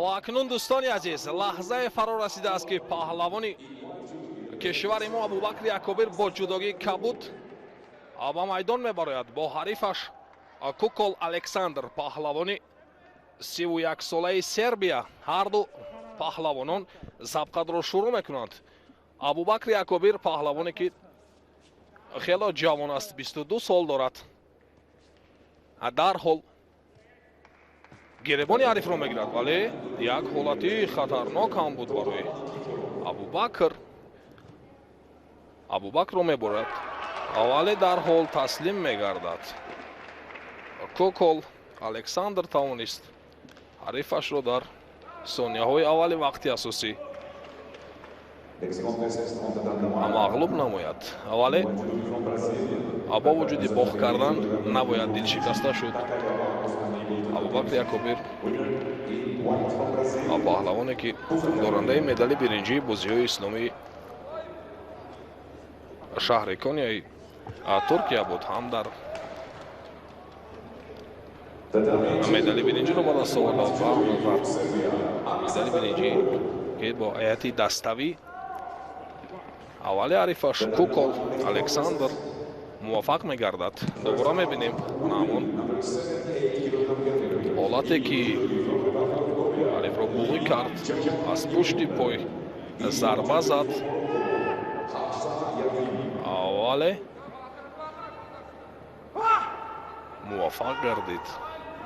Ва акнун, дӯстони азиз, лаҳзае фаро расидааст, ки паҳлавони кишвари мо Абубакри Акобир бо ҷудогии кабуд ба майдон мебарояд бо ҳарифаш Кукол Александр, паҳлавони 31-солаи Сербия. Ҳарду паҳлавонон забқадро шурӯъ мекунанд. Абубакри Акобир, паҳлавоне ки хело ҷавон аст, 22 сол дорад, дарҳол гиребони ҳарифро мегирад, вале як ҳолати хатарнок ҳам буд барои Абубакр. Абубакрро мебурад, вале дарҳол таслим мегардад. Кокол Александр тавонист ҳарифашро дар сонияҳои аввали вақти асосӣ мағлуб намояд, вале бо вуҷуди бохт кардан набояд дилшикаста шуд. Абубакр Якобир, паҳлавоне ки дорандаи медали биринҷии бозиҳои исломии шаҳри Конияи Туркия буд, ҳам дар медали биринҷиро ба даст оварда ва медали биринҷӣ, ки бо ҳайати даставӣ аввали ҳарифаш Кукол Александр муваффақ мегардад. Дубора мебинем ҳамон ҳолате ки ҳарифро буғӣ кард, аз пушти пой зарба зад, вале муваффақ гардид.